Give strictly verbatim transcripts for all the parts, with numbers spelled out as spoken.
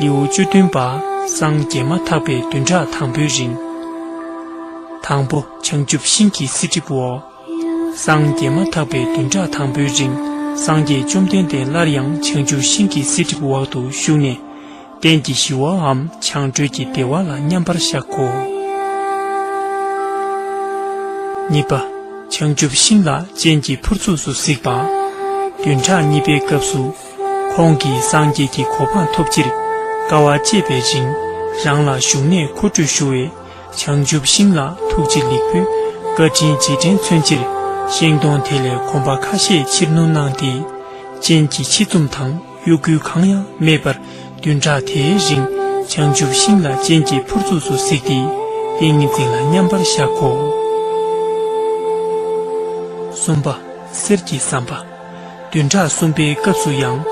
ལེའུ་བཅུ་བདུན་པ། སངས་རྒྱས་མ་ཐག་པའི་བདུན་ཕྲག་དང་པོའི་རིང་། དང་པོ། བྱང་ཆུབ་ཤིང་གི་བསིལ་གྲིབ་འོག་སངས་རྒྱས་མ་ཐག་པའི་བདུན་ཕྲག་དང་པོའི་རིང་། སངས་རྒྱས་བཅོམ་ལྡན་འདས་སླར་ཡང་བྱང་ཆུབ་ཤིང་གི་བསིལ་གྲིབ་འོག་ཏུ་བཞུགས་ནས། གཏན་གྱི་ཞི་བའམ་བྱང་གྲོལ་གྱི་བདེ་བ་ལ་མཉམ་པར་བཞག་གོ། གཉིས་པ། བྱང་ཆུབ་ཤིང་ལ་སྤྱན་གྱིས་ཕུར་ཚུགས་སུ་གཟིགས་པ། བདུན་ཕྲག་གཉིས་པའི་སྐབས་སུ། ཁོང་གིས་སངས་རྒྱས་ཀྱི་གོ་འཕང་ཐོབ་ཕྱིར་དཀའ་བ་སྤྱད་པའི་རིང་། རང་ལ་བཞུགས་གནས་མཁོ་སྤྲོད་ཞུ་བའི་བྱང་ཆུབ་ཤིང་ལ་ཐུགས་རྗེ་ལེགས་འབུལ་བཀའ་དྲིན་རྗེས་དྲན་མཚོན་ཕྱིར། ཤིང་སྡོང་དེ་ལས་གོམ་པ་ཁ་ཤས་ཕྱིར་བསྣུར་གནང་སྟེ། སྤྱན་གྱི་ཕྱེད་བཙུམ་དང་གཡོ་འགུལ་གང་ཡང་མེད་པར། བདུན་ཕྲག་དེའི་རིང་བྱང་ཆུབ་ཤིང་ལ་སྤྱན་གྱིས་ཕུར་ཚུགས་སུ་གཟིགས་ཏེ། ཏིང་ངེ་འཛིན་ལ་མཉམ་པར་བཞག་གོ། གསུམ་པ། གསེར་གྱི་ཟམ་པ། བདུན་ཕྲག་གསུམ་པའི་སྐབས་སུ་ཡང་།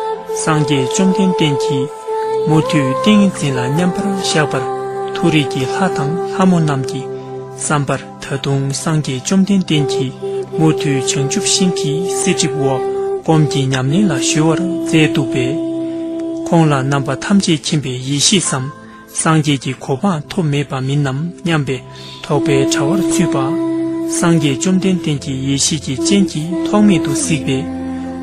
སངས་རྒྱས་བཅོམ་ལྡན་འདས་ཀྱིས་མུ་མཐུད་ཏིང་ངེ་འཛིན་ལ་མཉམ་པར་བཞག་པར། མཐོ་རིས་ཀྱི་ལྷ་དང་ལྷ་མོ་རྣམས་ཀྱི་བསམ་པར། ད་དུང་སངས་རྒྱས་བཅོམ་ལྡན་འདས་ཀྱིས་མུ་མཐུད་བྱང་ཆུབ་ཤིང་གི་བསིལ་གྲིབ་འོག་སྒོམ་གྱི་ཉམས་ལེན་ལ་གཞོལ་བར་མཛད་འདུག་པས། ཁོང་ལ་རྣམ་པ་ཐམས་ཅད་མཁྱེན་པའི་ཡེ་ཤེས་སམ། སངས་རྒྱས་ཀྱི་གོ་འཕང་ཐོབ་མེད་པ་མིན་ནམ་སྙམ་པའི་དོགས་པའི་དྲ་བར་ཚུད་པ། སངས་རྒྱས་བཅོམ་ལྡན་འདས་ཀྱི་ཡེ་ཤེས་ཀྱི་སྤྱན་གྱིས་ཐོགས་མེད་དུ་གཟིགས་པས།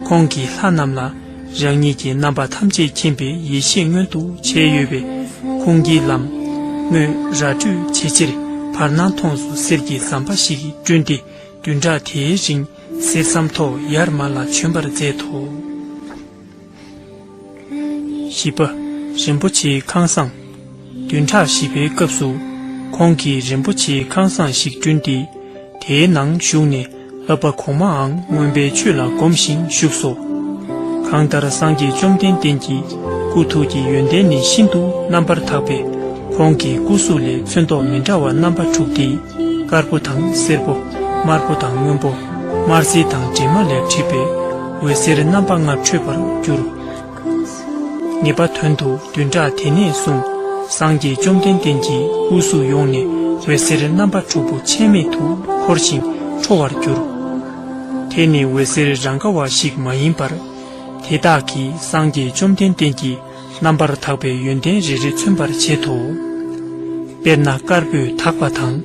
ཁོང་གིས་ལྷ་རྣམས་ལ། རང་ཉིད་ཀྱི་རྣམ་པ་ཐམས་ཅད་མཁྱེན་པའི་ཡེ་ཤེས་མངོན་དུ་བྱས་ཡོད་པས། ཁོང་གི་ལམ་དངོས་ར་སྤྲོད་བྱེད་ཕྱིར་བར་སྣང་མཐོངས་སུ་གསེར་གྱི་ཟམ་པ་ཞིག་བསྐྲུན་ཏེ། བདུན་ཕྲག་དེའི་རིང་གསེར་ཟམ་ཐོག་ཡར་མར་ལ་བྱོན་པར་མཛད་དོ། བཞི་པ། རིན་པོ་ཆེའི་ཁང་བཟང་། བདུན་ཕྲག་བཞི་པའི་སྐབས་སུ། ཁོང་གིས་རིན་པོ་ཆེའི་ཁང་བཟང་ཞིག་བསྐྲུན་ཏེ། དེའི་ནང་བཞུགས་ནས་བསླབ་པ་གོང་མའང་མངོན་པའི་ཆོས་ལ་སྒོམ་ཞིང་བཞུགས་སོ། གང་ལྟར་སངས་རྒྱས་བཅོམ་ལྡན་འདས་ཀྱི་སྐུ་ཐུགས་ཀྱི་ཡོན་ཏན་ནི་ཤིན་ཏུ་རྣམ་པར་དག་པས། ཁོང་གི་སྐུ་གཟུགས་ལས་ཚོན་མདོག་མི་འདྲ་བ་རྣམ་པ་དྲུག་སྟེ། དཀར་པོ་དང་སེར་པོ། དམར་པོ་དང་སྔོན་པོ། དམར་སེར་དང་གྲིབ་མ་ལས་བྲིས་པའི་འོད་ཟེར་རྣམ་པ་ལྔ་འཕྲོས་པར་གྱུར། ངེས་པ་དོན་དུ་བདུན་ཕྲག་དེ་ནས་བཟུང་སངས་རྒྱས་བཅོམ་ལྡན་འདས་ཀྱི་སྐུ་གཟུགས་ཡོངས་ནས་འོད་ཟེར་རྣམ་པ་དྲུག་པོ་ཆད་མེད་དུ་འཁོར་ཞིང་འཕྲོ་བར་གྱུར། དེ་ནི་འོད་ཟེར་རང་ག་བ་ཞིག་མ་ཡིན་པར། དེ་དག་གིས་སངས་རྒྱས་བཅོམ་ལྡན་འདས་ཀྱི་རྣམ་པར་དག་པའི་ཡོན་ཏན་རེ་རེ་མཚོན་པར་བྱེད་དོ། དཔེར་ན་དཀར་པོས་དག་པ་དང་།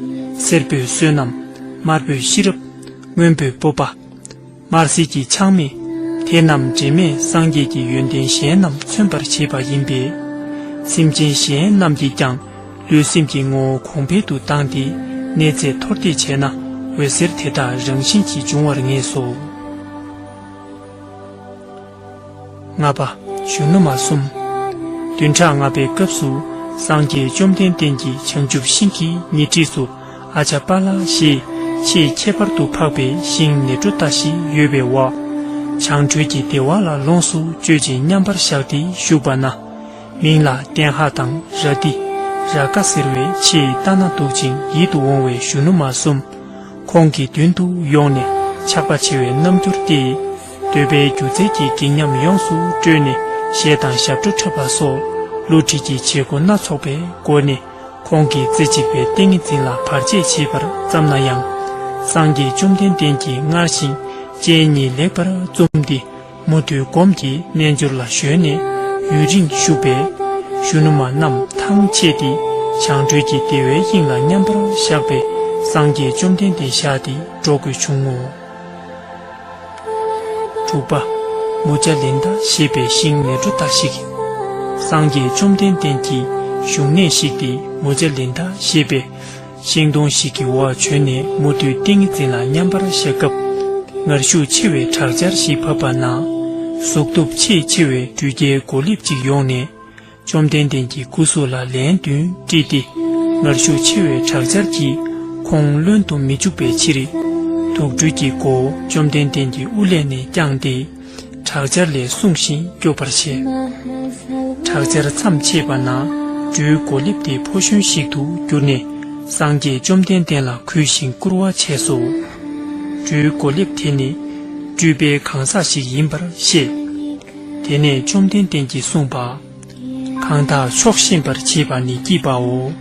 སེར་པོས་བསོད་ནམས། དམར་པོས་ཤེས་རབ། སྔོན་པོས་སྤོབས་པ། དམར་སེར་གྱི་ཆགས་མེད། དེ་རྣམས་འབྲེལ་མེད་སངས་རྒྱས་ཀྱི་ཡོན་ཏན་གཞན་རྣམས་མཚོན་པར་བྱེད་པ་ཡིན་པས། སེམས་ཅན་གཞན་རྣམས་ཀྱིས་ཀྱང་ལུས་སེམས་ཀྱི་ངོ་བོ་གོང་འཕེལ་དུ་བཏང་སྟེ་གནས་ཚད་མཐོར་འདེགས་བྱས་ན་འོད་ཟེར་དེ་དག་རང་བཞིན་གྱིས་འབྱུང་བར་ངེས་སོ། ལྔ་པ། གཞོན་ནུ་མ་གསུམ། བདུན་ཕྲག་ལྔ་པའི་སྐབས་སུ་སངས་རྒྱས་བཅོམ་ལྡན་འདས་ཀྱིས་བྱང་ཆུབ་ཤིང་གི་ཉེ་འཁྲིས་སུ་ཨ་ཇ་པཱ་ལ་ཞེས་ཆེས་ཁྱད་པར་དུ་འཕགས་པའི་ཤིང་ནེ་ཏྲོ་ཏ་ཞིག་ཡོད་པའི་འོག་བྱང་གྲོལ་གྱི་བདེ་བ་ལ་ལོངས་སུ་སྤྱོད་ཅིང་མཉམ་པར་བཞག་སྟེ་བཞུགས་པ་ན། མིང་ལ་ཏེན་ཧ་དང་ར་ཏི། ར་ཀ་ཟེར་བའི་ཆེས་ལྟ་ན་སྡུག་ཅིང་ཡིད་དུ་འོང་བའི་གཞོན་ནུ་མ་གསུམ། ཁོང་གི་མདུན་དུ་ཡོང་ནས་ཆགས་པ་ཆེ་བའི་རྣམ་འགྱུར་ཏེ། འདོད་པའི་སྒྱུ་རྩལ་གྱི་སྒེག་ཉམས་ཡོངས་སུ་སྤྲོས་ནས་གཞས་དང་ཞབས་བྲོ་འཁྲབ་པ་སོགས་བསླུ་བྲིད་ཀྱི་བྱེད་སྒོ་སྣ་ཚོགས་པའི་སྒོ་ནས་ཁོང་གིས་རྩེ་གཅིག་པའི་ཏིང་ངེ་འཛིན་ལ་བར་ཆད་བྱེད་པར་བརྩམས་ན་ཡང་། སངས་རྒྱས་བཅོམ་ལྡན་འདས་ཀྱིས་སྔར་བཞིན་སྤྱན་གཉིས་ལེགས་པར་བཙུམས་ཏེ། མུ་མཐུད་སྒོམ་གྱི་རྣལ་འབྱོར་ལ་གཞོལ་ནས་ཡུན་རིང་བཞུགས་པས། གཞོན་ནུ་མ་རྣམས་ཐང་ཆད་དེ་བྱང་གྲོལ་གྱི་བདེ་བའི་དབྱིངས་ལ་མཉམ་པར་བཞག་པས་སངས་རྒྱས་བཅོམ་ལྡན་འདས་ཞལ་དེ་འགྲོ་དགོས་བྱུང་ངོ་། དྲུག་པ། མུ་ཇ་ལིན་ད་ཞེས་པའི་ཤིང་ནེ་ཏྲོ་ཏ་ཞིག། སངས་རྒྱས་བཅོམ་ལྡན་འདས་ཀྱི་བཞུགས་གནས་ཤིག་སྟེ་མུ་ཇ་ལིན་ད་ཞེས་པའི་ཤིང་སྡོང་ཞིག་གི་འོག་བྱོན་ནས་མུ་མཐུད་ཏིང་ངེ་འཛིན་ལ་མཉམ་པར་བཞག་སྐབས། ངར་ཤུགས་ཆེ་བའི་དྲག་ཆར་ཞིག་བབས་པ་ན། གཟུགས་སྟོབས་ཆེས་ཆེ་བའི་འབྲུག་སྐྱེས་སྒོ་ལེབ་ཅིག་ཡོང་ནས། བཅོམ་ལྡན་འདས་ཀྱི་སྐུ་གཟུགས་ལ་ལན་བདུན་དཀྲིས་ཏེ། ངར་ཤུགས་ཆེ་བའི་དྲག་ཆར་གྱིས་ཁོང་ལོན་དུ་མི་འཇུག་པའི་ཕྱིར། དུག་སྦྲུལ་གྱི་མགོ་བོ་བཅོམ་ལྡན་འདས་ཀྱི་དབུ་ཀླད་ནས་བརྐྱངས་ཏེ། དྲག་ཆར་ལས་སྲུང་ཞིང་སྐྱོབ་པར་བྱས། དྲག་ཆར་མཚམས་ཆད་པ་ན་སྦྲུལ་སྒོ་ལེབ་དེ་ཕོ་གཞོན་ཞིག་ཏུ་གྱུར་ནས་སངས་རྒྱས་བཅོམ་ལྡན་འདས་ལ་གུས་ཤིང་བཀུར་བ་བྱས་སོ། སྦྲུལ་སྒོ་ལེབ་དེ་ནི་སྤྲུལ་པའི་གང་ཟག་ཞིག་ཡིན་པར་བཤད། དེ་ནས་བཅོམ་ལྡན་འདས་ཀྱིས་གསུངས་པ། གང་དག་ཆོག་ཤེས་པར་བྱེད་པ་ནི་སྐྱིད་པའོ།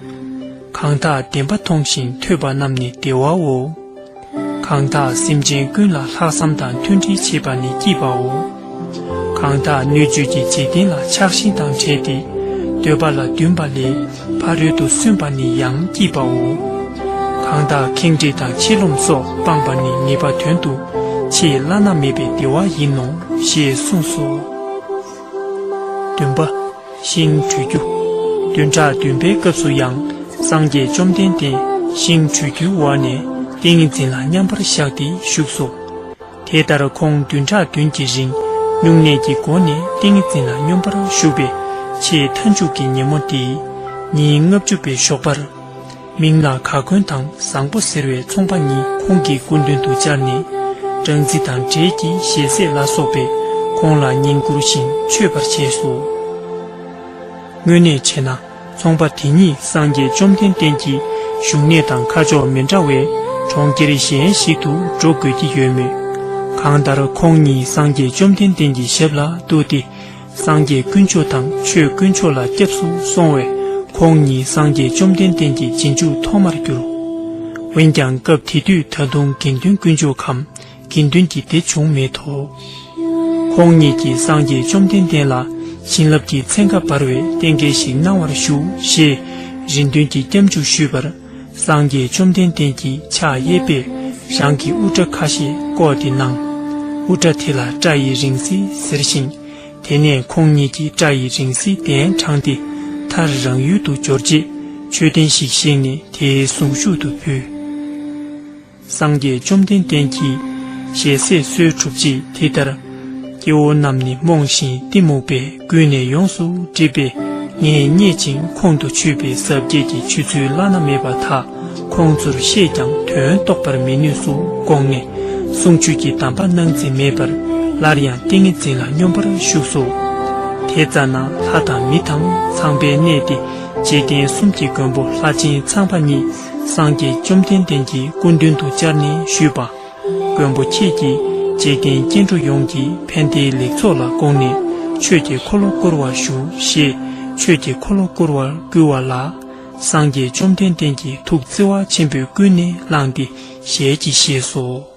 གང་དག་བདེན་པ་མཐོང་ཞིང་ཐོས་པ་རྣམས་ནི་བདེ་བའོ། གང་དག་སེམས་ཅན་ཀུན་ལ་ལྷག་བསམ་དང་མཐུན་སྒྲིལ་བྱེད་པ་ནི་སྐྱིད་པའོ། གང་དག་སྣོད་བཅུད་ཀྱི་འཇིག་རྟེན་ལ་ཆགས་ཞེན་དང་བྲལ་ཏེ། འདོད་པ་ལ་འདུན་པ་ལས། ཕ་རོལ་ཏུ་སོན་པ་ནི་ཡང་སྐྱིད་པའོ། གང་དག་ཁེངས་དྲེགས་དང་མཆེ་ལོམ་སོགས་སྤངས་པ་ནི་ངེས་པ་དོན་དུ་ཆེས་བླ་ན་མེད་པའི་བདེ་བ་ཡིན་ནོ། ཞེས་གསུངས་སོ། བདུན་པ། ཤིང་བྲུས་རྒྱུ། བདུན་ཕྲག་བདུན་པའི་སྐབས་སུ་ཡང་སངས་རྒྱས་བཅོམ་ལྡན་འདས་ཤིང་བྲུས་རྒྱུའི་འོག་ནས་ཏིང་ངེ་འཛིན་ལ་མཉམ་པར་བཞག་སྟེ་བཞུགས་སོ། དེ་ལྟར་ཁོང་བདུན་ཕྲག་བདུན་གྱི་རིང་སྨྱུང་གནས་ཀྱི་སྒོ་ནས་ཏིང་ངེ་འཛིན་ལ་སྙོམས་པར་ཞུགས་པས་ཆེས་མཐའ་མཇུག་གི་ཉིན་མོ་དེའི་ཉིན་ལྔ་བཅུ་པའི་ཞོགས་པར། མིང་ལ་ག་གོན་དང་བཟང་པོ་ཟེར་བའི་ཚོང་པ་གཉིས་ཁོང་གི་སྐུ་མདུན་དུ་བཅར་ནས། སྦྲང་རྩི་དང་འབྲས་ཀྱི་ཞལ་ཟས་ལ་སོགས་པས་ཁོང་ལ་བསྙེན་བཀུར་ཞིང་མཆོད་པར་བྱས་སོ། དངོས་གནས་བྱས་ན། ཚོང་པ་དེ་གཉིས་སངས་རྒྱས་བཅོམ་ལྡན་འདས་ཀྱི་བཞུགས་གནས་དང་ཁ་ཕྱོགས་མི་འདྲ་བའི་གྲོང་ཁྱེར་གཞན་ཞིག་ཏུ་འགྲོ་དགོས་ཀྱི་ཡོད་མོད། གང་ལྟར་ཁོང་གཉིས་སངས་རྒྱས་བཅོམ་ལྡན་འདས་ཀྱི་ཞབས་ལ་གཏུགས་ཏེ། སངས་རྒྱས་དཀོན་མཆོག་དང་ཆོས་དཀོན་མཆོག་ལ་སྐྱབས་སུ་སོང་བས། ཁོང་ཉིད་སངས་རྒྱས་བཅོམ་ལྡན་འདས་ཀྱི་རྗེས་འཇུག་ཐོག་མར་གྱུར། འོན་ཀྱང་སྐབས་དེ་དུས་ད་དུང་དགེ་འདུན་དཀོན་མཆོག་གམ་དགེ་འདུན་གྱི་སྡེ་བྱུང་མེད་དོ། ཁོང་ཉིད་ཀྱིས་སངས་རྒྱས་བཅོམ་ལྡན་འདས་ལ་བྱིན་རླབས་ཀྱི་ཚན་ཁ་འབར་བའི་རྟེན་འབྲེལ་ཞིག་གནང་བར་ཞུ་ཞེས་རེ་འདུན་གྱི་སྐྱབས་འཇུག་ཞུས་པར། སངས་རྒྱས་བཅོམ་ལྡན་འདས་ཀྱིས་ཕྱག་གཡས་པས་རང་གི་དབུ་སྐྲ་ཁ་ཤས་བཀོག་སྟེ་གནང་། དབུ་སྐྲ་དེ་ལ་སྐྲ་ཡི་རིང་བསྲེལ་ཟེར་ཞིང་། དེ་ནས་ཁོང་ཉིད་ཀྱིས་སྐྲ་ཡི་རིང་བསྲེལ་གདན་དྲངས་ཏེ་མཐར་རང་ཡུལ་དུ་འབྱོར་རྗེས་མཆོད་རྟེན་ཞིག་བཞེངས་ནས་དེའི་གཟུངས་གཞུག་ཏུ་ཕུལ། སངས་རྒྱས་བཅོམ་ལྡན་འདས་ཀྱིས་ཞལ་ཟས་གསོལ་གྲུབ་རྗེས་དེ་ལྟར། སྐྱེ་བོ་རྣམས་ནི་རྨོངས་ཤིང་གཏི་མུག་པས་ཀུན་ནས་ཡོངས་སུ་བསྒྲིབས་པས། ངས་རྙེད་ཅིང་ཁོང་དུ་ཆུད་པའི་ཟབ་རྒྱས་ཀྱི་ཆོས་ཚུལ་བླ་ན་མེད་པ་དག་ཁོང་ཚོར་བཤད་ཀྱང་དོན་རྟོགས་པར་མི་ནུས་སོ་དགོངས་ནས། གསུང་ཆོས་ཀྱི་གདམས་པ་གནང་རྩིས་མེད་པར་སླར་ཡང་ཏིང་ངེ་འཛིན་ལ་སྙོམས་པར་ཞུགས་སོ། དེ་ཙ་ན་ལྷ་དང་མི་དང་ཚངས་པའི་གནས་ཏེ། འཇིག་རྟེན་གསུམ་གྱི་མགོན་པོ་ལྷ་ཆེན་ཚངས་པ་གཉིས་སངས་རྒྱས་བཅོམ་ལྡན་འདས་ཀྱི་སྐུ་མདུན་དུ་བཅར་ནས་ཞུས་པ། མགོན་པོ་ཁྱེད་ཀྱིས་འཇིག་རྟེན་སྐྱེ་འགྲོ་ཡོངས་ཀྱི་ཕན་བདེའི་ལེགས་ཚོགས་ལ་དགོངས་ནས་ཆོས་ཀྱི་འཁོར་ལོ་བསྐོར་བར་ཞུ་ཞེས་ཆོས་ཀྱི་འཁོར་ལོ་བསྐོར་བར་བསྐུལ་བ་ལ། སངས་རྒྱས་བཅོམ་ལྡན་འདས་ཀྱི་ཐུགས་བརྩེ་བ་ཆེན་པོས་ཀུན་ནས་བསླངས་ཏེ་ཞལ་གྱིས་བཞེས་སོ།